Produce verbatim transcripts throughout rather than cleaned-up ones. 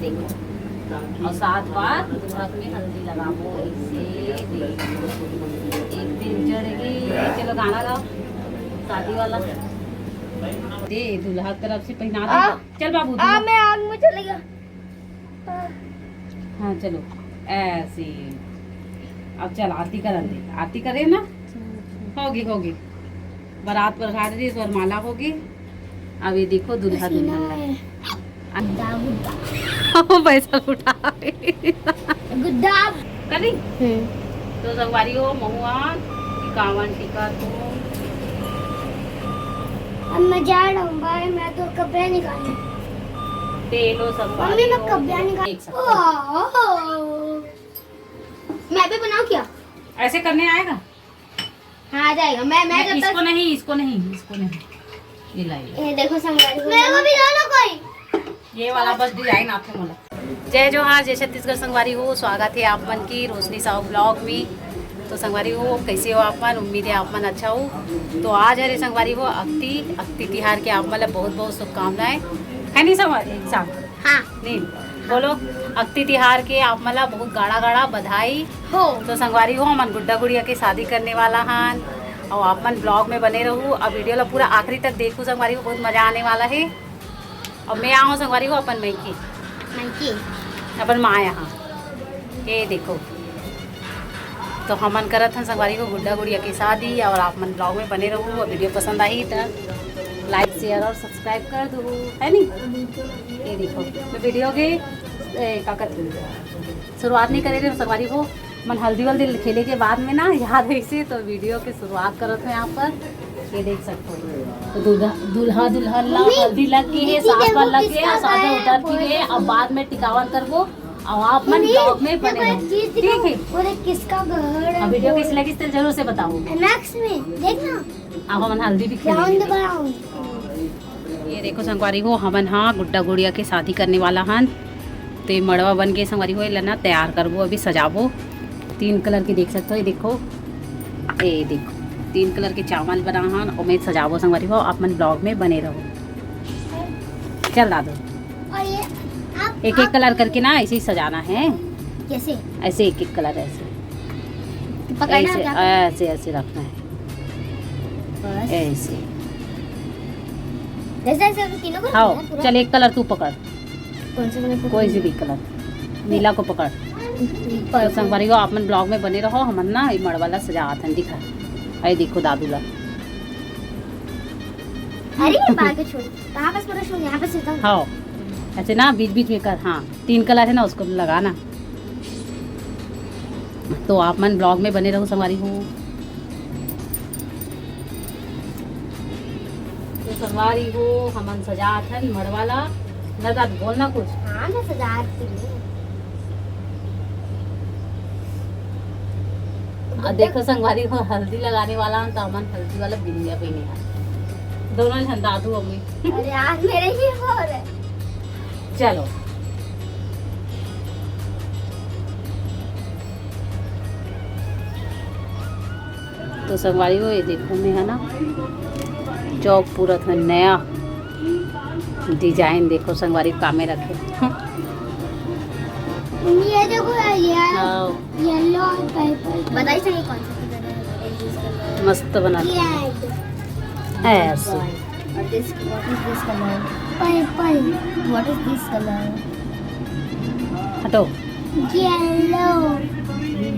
अउ सात बार दूल्हा में हल्दी लगाबो, ऐसे दे। एक दिन चढ़ेगी, चलो गाना गाओ, शादी वाला। दे, दूल्हा की तरफ से पहना दे। आ, चल बाबू, आ, दूल्हा। मैं आग में चले गया। हाँ, चलो, ऐसे। अब चल, आरती करन दे। आरती करे ना? होगी, होगी। बारात पर घाट रही, वरमाला होगी। अब ये देखो, दूल्हा पसीना दुल्हन है। गुड्डा, गुड्डा। पैसा उठा। गुड्डा। कर दी? हम्म। तो संगवारी हो, महुआ, कावन टीका तू। अब मैं जा रहा हूँ बाहर, मैं तो कपड़े निकालने। दे लो संगवारी मम्मी, मैं हो, कपड़ा निकाल देख सकते हो। ओह, मैं भी बनाऊँ क्या? ऐसे करने आएगा? हाँ, आ जाएगा। मैं, मैं नहीं, जब तक इसको नहीं, इसको नहीं, इसको नहीं। ये लाइए। ये देखो संगवारी, मेरे को भी दो ना कोई। ये वाला बस डिजाइन आपको बोला। जय जोहार, जय छत्तीसगढ़ संगवारी हो, स्वागत है आप मन की रोशनी साहू ब्लॉग में। तो संगवारी हो, कैसे हो आप मन? उम्मीद है आप मन अच्छा हो। तो आज हरे संगवारी हो अक्ति, अक्ति तिहार के आप मन ला बहुत बहुत शुभकामनाएं, है नहीं संगवारी? एक साथ। हाँ। नहीं, बोलो, अक्ति तिहार के आप मन ला बहुत गाड़ा गाड़ा बधाई हो। तो संगवारी हो, हमन गुड्डा गुड़िया के शादी करने वाला हन, और आप मन ब्लॉग में बने रहू, अब वीडियो ला पूरा आखिरी तक देखू संगवारी हो, बहुत मजा आने वाला है। और मैं आऊँ संगवारी हो अपन मइके। मइके? अपन माँ यहाँ। ये देखो, तो हमन करत हन संगवारी हो गुड्डा गुड़िया के शादी, और आप मन ब्लॉग में बने रहू, और वीडियो पसंद आही त लाइक, शेयर और सब्सक्राइब कर दो, है नी? ये देखो, तो वीडियो के, ए, का कहते हैं, शुरुआत नहीं करे रहे संगवारी हो, मन हल्दी वल्दी खेले के बाद में ना याद है इसे, तो वीडियो की शुरुआत करत है यहाँ पर। ये देख सकते हो, तो दूल्हा, दूल्हा दुल्हन ला मम्मी, हल्दी लग गई है, दीदी सास देखो बार लग गई है, किसका सादा गायब उतार हो की है, गया। अब बाद में टिकावन करबो। अब आप मन मम्मी, ब्लॉग में देखो बने एक रहो, चीज ठीक दिखाऊं? है? वो देख किसका घर है, अब वीडियो वो। कैसी लगी, जरूर से बताओ। एमएक्स में देखना। अब हमन हल्दी भी ब्राउन खेलेंगे। ब्राउन। ये देखो संगवारी हो, हमन हा गुड्डा गुड़िया के शादी करने वाला हन। तो ये मड़वा बन के संगवारी हो, एला ना तैयार करबो, अभी सजाबो। तीन कलर के देख सकते हो, ये देखो, ये देखो, तीन कलर के चावल बना हन, ओमे सजाबो संगवारी हो, आप मन ब्लॉग में बने रहो। चल दादू, और ये आप, एक एक आप कलर करके ना ऐसे ही सजाना है। कैसे? ऐसे एक एक कलर ऐसे। पकड़ना है ऐसे, क्या? ऐसे, ऐसे रखना है। बस। ऐसे। जैसे, ऐसे हम तीनों को हाँ, रखना है पूरा? चल एक कलर तू पकड़। कौन सा कलर पकड़ूं? कोई सी भी कलर। नीला को पकड़। पर्पल। तो संगवारी हो, आप मन ब्लॉग में बने रहो, हमन ना ये मड़वा ला सजावत हन, दिखा। अरे देखो दादू ला। अरे ये बाल को छोड़। कहाँ बस पूरा छोड़, यहाँ पे सीधा। हाँ, ऐसे ना बीच बीच में कर, हाँ। तीन कलर है ना, उसको लगाना। तो आप मन ब्लॉग में बने रहो संगवारी हो। तो संगवारी हो, हमन सजात हन मड़वा ला। ना तो आप बोलना कुछ। हाँ, मैं सजात हूँ। अब देखो संगवारी हो, हल्दी लगाने वाला हन, तो हमन हल्दी वाला बिंदिया पहने हन। दोनों झन दादू अम्मी। अरे यार, मेरे ही हो रहे। चलो। तो संगवारी हो, ये देखो मैं है ना, चौक पूरा था नया डिजाइन, देखो संगवारी कामे रखे। ये देखो यार, ये हाँ। येलो और पर्पल। बताइए सर, ये कौन सा कलर है? मस्त बना ये है। ऐसे। What is, what is this color? Purple. What is this color? हटो। Yellow.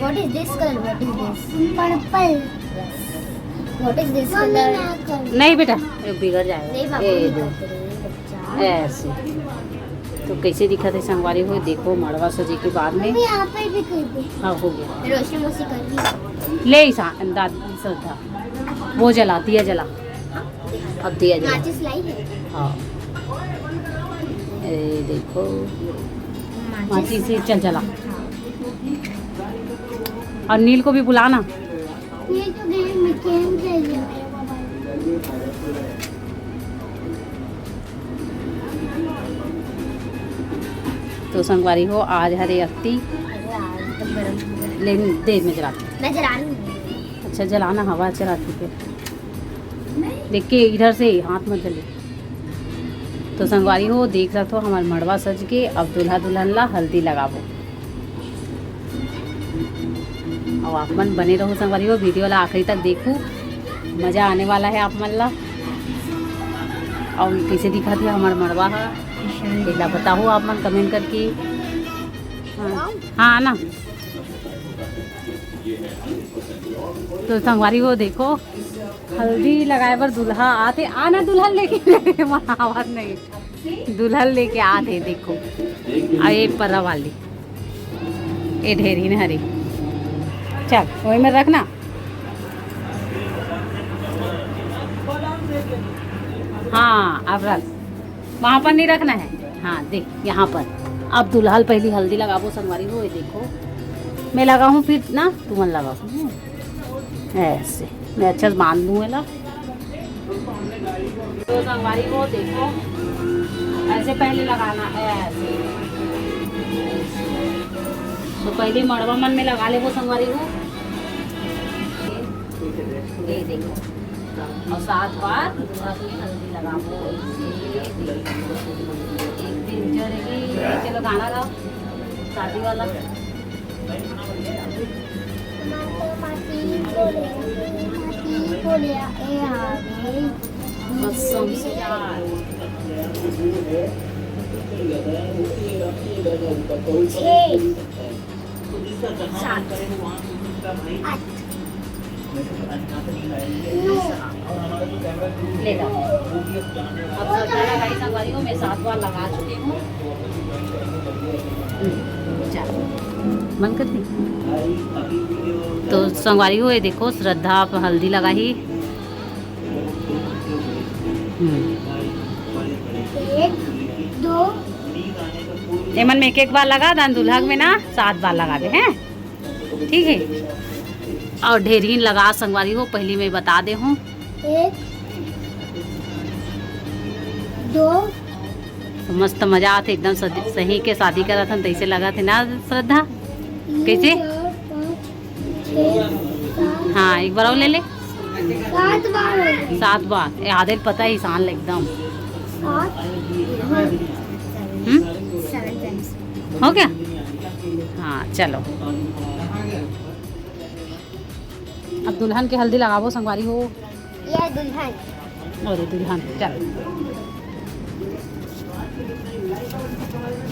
What is this color? What is this? Purple. What is this color? नहीं बेटा, ये बिगड़ जाएगा। नहीं बाबू, ये नहीं दो। करते, नहीं बच्चा। ऐसे। तो कैसे दिखत हे संगवारी हो, देखो मड़वा सजे के बाद में। मम्मी, यहाँ पर भी कर दे। हाँ, हो गया। रोशनी मौसी कर दी। ले ईशान, दादी श्रद्धा, वो जला, दिया जला। अब दिया जला। माचिस लाई है? हाँ। ए, देखो। माचिस। माचिस से चल जला। हाँ। और नील को भी बुलाना। ये तो गेम में गेम खेल रहा है। तो संगवारी हो, आज हरे अक्ति। अरे यार, तो गरम हो गया। ले, दे, मैं जला दूँ। मैं जला रही हूँ। अच्छा, जलाना, हवा चला, ठीक है। देख के इधर से हाथ मत जले। तो संगवारी हो, देख सकत हो, हमर मड़वा सज के, अब दूल्हा दुल्हन ला हल्दी लगाबो। अउ आप मन बने रहो संगवारी हो, video ला आखिरी तक देखो, मजा आने वाला है आप मन ला। अउ कैसे दिखत हे हमर मड़वा ह, एला बताओ आप मन comment करके। हाँ, हाँ ना। तो संगवारी हो, देखो, हल्दी लगाए बर दूल्हा आथे। आना दुल्हन लेके, मोर आवाज नहीं। दुल्हन लेके आथे, देखो। आ ये पर्रा वाली, ये ढेरी न हरी। चल, वही में रखना। हाँ, अब रख। वहाँ पर नहीं रखना है। हाँ, देख, यहाँ पर। अब दूल्हा ल पहली हल्दी लगाबो संगवारी हो, ये देखो। मैं लगाहूँ फिर ना, तुमन लगाओ। ऐसे। मैं अच्छा से बांध दूँ एला। तो संगवारी हो, देखो, ऐसे पहले लगाना है, ऐसे। तो पहले मड़वा मन में लगा लेबो संगवारी हो। ये देखो। अउ सात बार दूल्हा के हल्दी लगाबो। एक दिन चलेगी, चलो गाना गाओ, शादी वाला। छः। सात। आठ। नौ। ले लो। अब श्रद्धा लगाई संगवारी हो, मैं सात बार लगा चुकी हूँ। हम्म, चलो। बंद कर दी। तो संगवारी हो, ये देखो, श्रद्धा अब हल्दी लगाही। हम्म। एक, दो। एमन में एक एक बार लगा दान, दुल्हन में ना सात बार लगा दे हैं। ठीक है, अउ ढेरहिन लगा संगवारी हो, पहली मैं बता दे हूँ। एक, दो। तो मस्त मजा आथे एकदम, सद-, सही के शादी करत हन तैसे लगत हे ना श्रद्धा? तीन, कैसे? चार, पाँच, छः, सात। हाँ, एक बार अउ ले ले। सात बार हो गए। सात बार। ए, आधे ल पता है ईशान ल एकदम। सात। हम्म? Seven times। हो गया? हाँ, चलो। अब दुल्हन के हल्दी लगाबो संगवारी हो। ये दुल्हन। अरे दुल्हन, चल।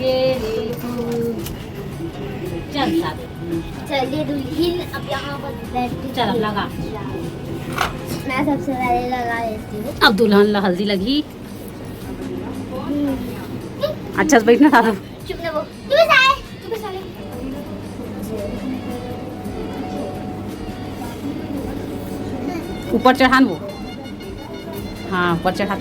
ये देखो। चल साथ। चलिए दुल्हन, अब यहाँ पर बैठ के चल, अब लगा। मैं सबसे पहले लगा लेती हूँ। अब दुल्हन ला हल्दी लगी। अच्छा से बैठना साथ। चुप ना वो। तू भी साले, तू भी साले। ऊपर चढ़ान वो। हाँ, ऊपर चढ़ा।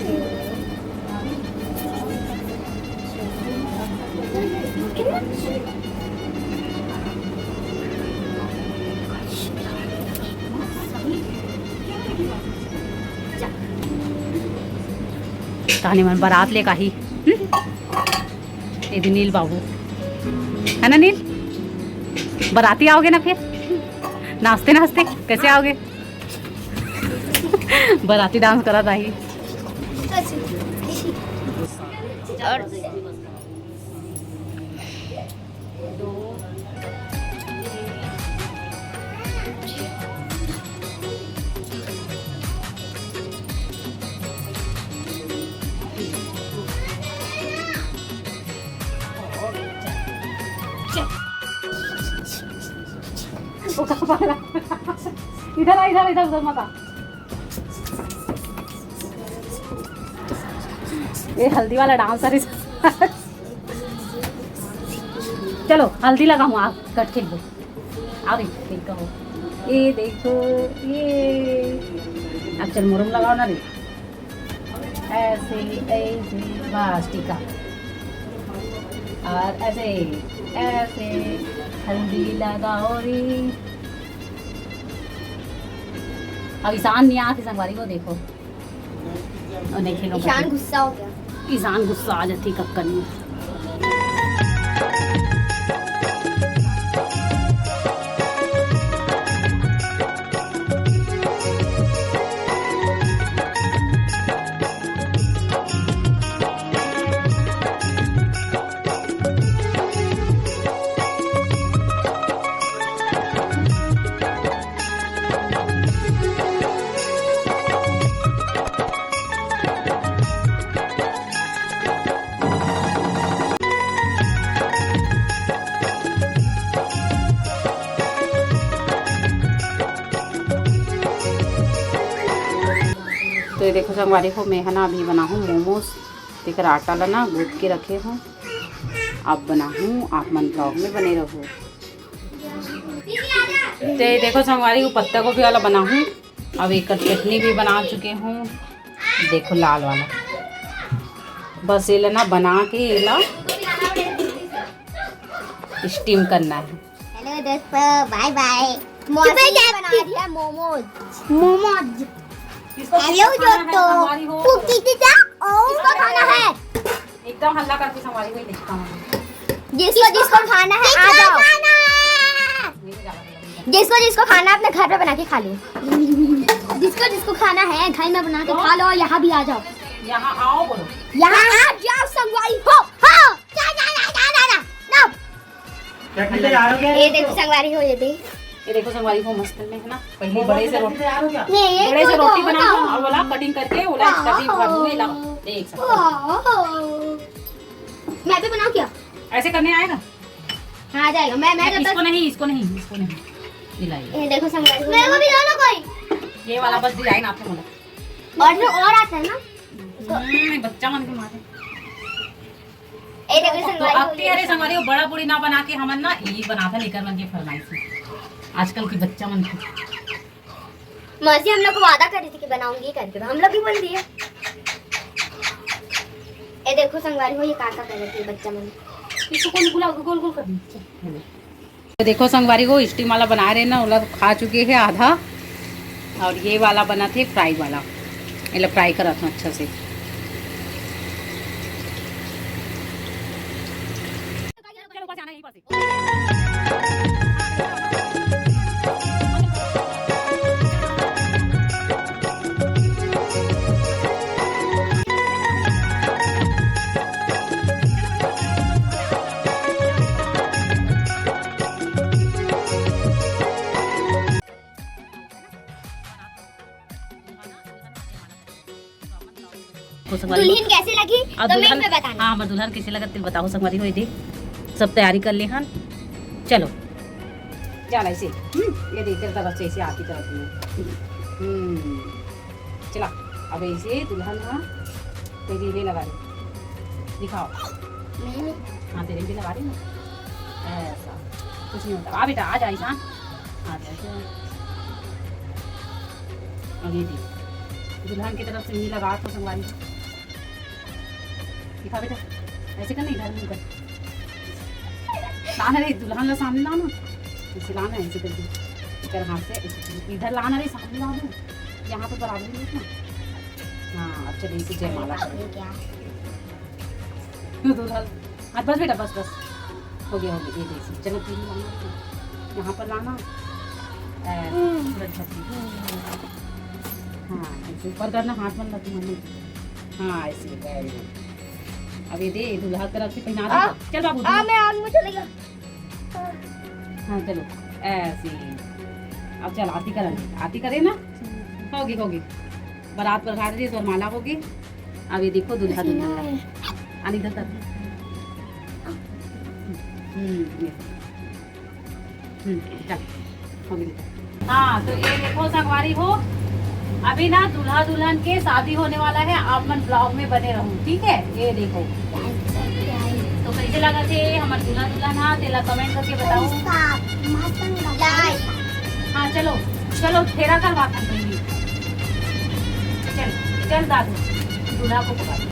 ताने मन बारात ले काही। हम्म? ये भी नील बाबू, है ना नील? बाराती आओगे ना फिर, नाचते नाचते कैसे आओगे? बाराती डांस करा था ही। और इधर आ, इधर, इधर, उधर मत आ। ये हल्दी वाला डांसर है। चलो हल्दी लगाओ, आप कट खेल दो। आओ रे, ठीक कहो। ये देखो, ये अब चल मुरुम लगाओ ना रे। ऐसे, ऐसे, बस टीका। और ऐसे, ऐसे हल्दी लगाओ रे। अब ईशान नहीं आते संगवारी को देखो। और देखे लो ईशान गुस्सा हो गया। ईशान गुस्सा आ जाती कक्कन में। तो ये देखो संगवारी हो, मैं ह ना अभी बनाहूँ मोमोज। तेकर आटा ला ना गूंथ के रखे हूँ, अब बनाहूँ, आप मन vlog में बने रहो। तो ये देखो संगवारी हो, पत्ता गोभी वाला बनाहूँ। अब एकर चटनी भी बना चुके हूँ, देखो लाल वाला। बस ये ला ना बना के ये ला steam करना है। हेलो दोस्तों, बाय बाय। मौसी बना रही है मोमोज। मोमोज। हेलो दोस्तों। कुकी टीचर, ओ, किसको खाना है? एकदम हल्ला करके संगवारी को ही देखता हूँ। जिसको जिसको खाना है, आ जाओ। जिसको जिसको खाना है, अपने घर पे बना के खा लो। जिसको जिसको खाना है, घर में बना के खा लो, यहाँ भी आ जाओ। यहाँ आओ बोलो। यहाँ आ जाओ संगवारी हो। हाँ, जा, जा, जा। क्या खरीदे जा रहे हो क्या? ये देखो संगवारी हो, ये देख। ये देखो संगवारी हो, मस्त में है ना, पहले बड़े से रोटी, ये, ये बड़े से रोटी बना, और बोला कटिंग करके, बोला stuffing भर दूंगी, लाओ, एक साथ। मैं भी बनाऊं क्या? ऐसे करने आएगा? हाँ, आ जाएगा। मैं, मैं जब इसको तक नहीं, इसको नहीं, इसको नहीं, ये लाइए। ये देखो संगवारी हो। मेरे को भी दो ना कोई। ये वाला बस डिजाइन आपने बोला। और जो और आता है ना? हम्म, बच्चा मन के मारे। ए, देखो तो संगवारी अब हो, तेरे संगवारी हो, बड़ा बूढ़ी ना बना के हमन ना यही बनाथन, एकर मन के फरमाइश है। आजकल के बच्चा मन के। मौसी हम लोग को वादा करी थी कि बनाऊंगी करके, तो हम लोग ही बोल दिए। ए देखो संगवारी हो, ये का का करत है बच्चा मन। इसको कौन गुला गोल गोल कर दी? तो देखो संगवारी हो, steam वाला बना रहे ना, ओला खा चुके हैं आधा, और ये वाला बना थे fry वाला, एला fry करत हूँ अच्छा से। हो संगवारी हो। दुल्हन कैसे लगी? अब comment में बताना। हाँ, हमर दुल्हन कैसे लगा, तेल बताओ संगवारी हो। ये देख, सब तैयारी कर ले हन। चलो, चल ऐसे, हम्म, ये देख, तेरे तरफ से ऐसे आती तरफ में, हम्म, चला, अब ऐसे दुल्हन, हाँ, तेरी ये लगा दे, दिखाओ। नहीं, नहीं। हाँ, तेरे भी लगा दे ना। ऐसा। कुछ नहीं होता। आ बेटा, आ जा ईशान। आ जा, आ जा। और ये देख, दुल्हन की तरफ से ये लगा तो संगवारी। दिखा बेटा, ऐसे कर, नहीं, इधर मुंह कर। लाना रे, दुल्हन ला सामने लाना। ऐसे लाना है, ऐसे करके। इधर हाथ से, ऐसे करके। इधर लाना रे, सामने लाना। यहाँ पे बराबर नहीं रखना। हाँ, अब चलिए इसे जयमाला करें। ये क्या? दुल्हन, हाँ, बस बेटा, बस, बस। हो गया, हो गया, ये देखिए। चलो, तीन लाना। यहाँ पर लाना। ऐसे, हम्म। पूरा झपकी। हाँ, ऐसे ऊपर करना, हाथ में लगना नहीं। हाँ, ऐसे, very good। अब ये दे, दूल्हा तरफ से पहना दे। आ, चल बाबू, आ, दूल्हा। मैं आग में चले गया। हाँ, चलो, ऐसे। अब चल, आरती करें, आरती करें ना? होगी, होगी। बारात बरसात रही, वरमाला होगी। अब ये देखो, दूल्हा पसीना दुल्हन है। आ, इधर कर। हम्म, ये। हम्म, चल, हो गई। हाँ, तो ये देखो संगवारी हो, अभी ना दूल्हा दुल्हन के शादी होने वाला है, आप मन vlog में बने रहो, ठीक है? ये देखो, तो कैसे लगा थे हमर दूल्हा दुल्हन? हाँ, तेला comment करके बताओ। Like। हाँ, चलो, चलो, फेरा करवा के पहले। चल, चल दादू, दूल्हा को पकड़।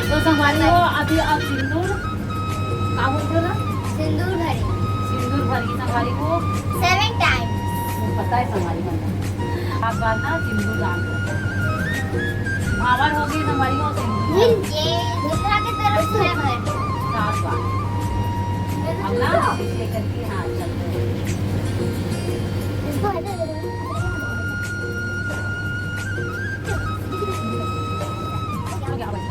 तो संगवारी हो, अभी आप सिंदूर का बोलते हो ना? सिंदूर भरे। सिंदूर भर की संगवारी हो। Seven times। वो पता है संगवारी बनना। आप बार ना सिंदूर दान करो। भावर हो गई संगवारी हो सिंदूर। ये दूसरा की तरफ से भर। सात बार। अब ना इसको लेकर के, हाँ, चलते हैं। इसको ऐसे दे दो। हो गया, अब ऐसा।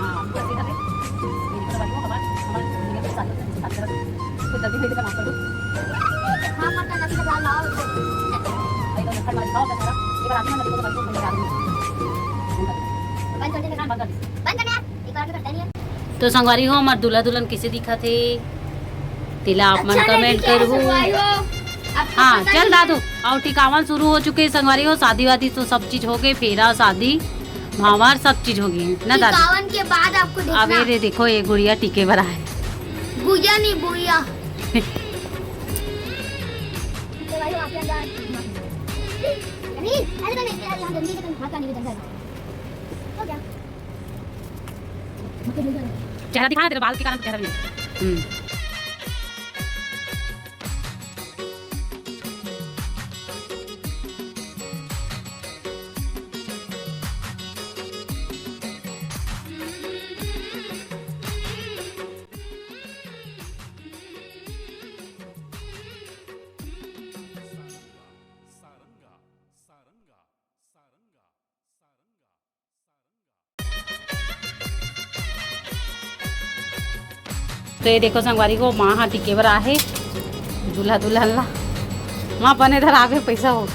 हाँ, पूरा सीधा से। ये निकल वाली हो, हमारे, हमारे, साथ, साथ तरफ। कुछ जल्दी, जल्दी से माफ कर दो। हाँ, पता नहीं, लगा लाओ इसको। भाई, तो लखन वाला दिखाओ, बेचारा। ये तो संगवारी हो, हमर दूल्हा दुल्हन कइसे दिखत हे, तेला आप मन comment करहू। हाँ, चल दादू, अउ टिकावन शुरू हो चुके हे संगवारी हो। शादी वादी तो सब चीज हो गए, फेरा शादी, भांवर सब चीज हो गए ना दादू। टिकावन के बाद आपको देखना। अबे रे, देखो ये गुड़िया टिके बर आए। गुड़िया नहीं, बुढ़िया। चेहरा दिखा ना, तेरे बाल के कारण चेहरा नहीं। हम्म। तो ये देखो संगवारी हो, माँ हा टिके बर आहे दूल्हा दुल्हन ला। माँ बने धरावे पैसा हो।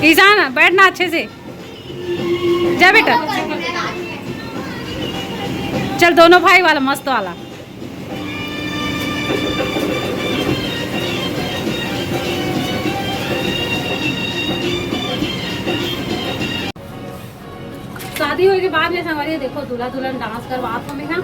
ईशान, बैठना अच्छे से। जा बेटा। चल, दोनों भाई वाला, मस्त वाला। शादी होए के बाद में संगवारी देखो, दूल्हा दुल्हन dance करवात हो मेहा।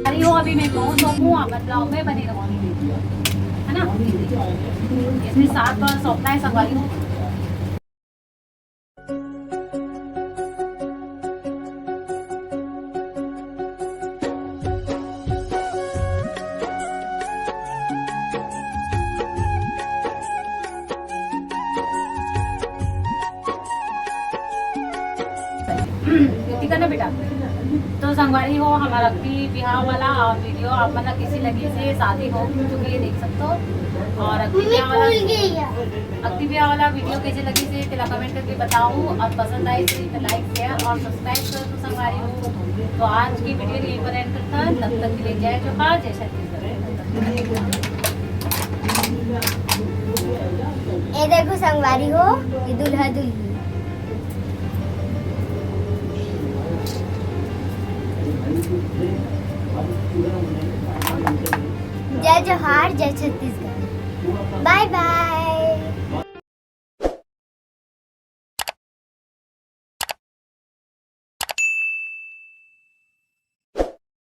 अरे हो, अभी मैं पहुंच हूँ, आप ब्लॉग में बने रहो, है ना? इसमें साथ बार सौंपना है संगवारी हो। ठीक है ना बेटा? तो संगवारी हो, हमारा अक्ति बिहाव वाला वीडियो आप मन ला कइसे लगिस हे, शादी हो चुकी है, देख सकते हो। और अक्ति बिहाव वाला, अक्ति बिहाव वाला वीडियो कइसे लगिस हे, तेला comment करके बताओ। और पसंद आइस हे तो like, share और subscribe कर दो संगवारी हो। तो आज की वीडियो यहीं पर end करता है। तब तक के लिए जय जोहार, जय छत्तीसगढ़। ये देखो संगवारी हो, ये दूल्हा दुल्हन। जय जोहार, जय छत्तीसगढ़। Bye bye।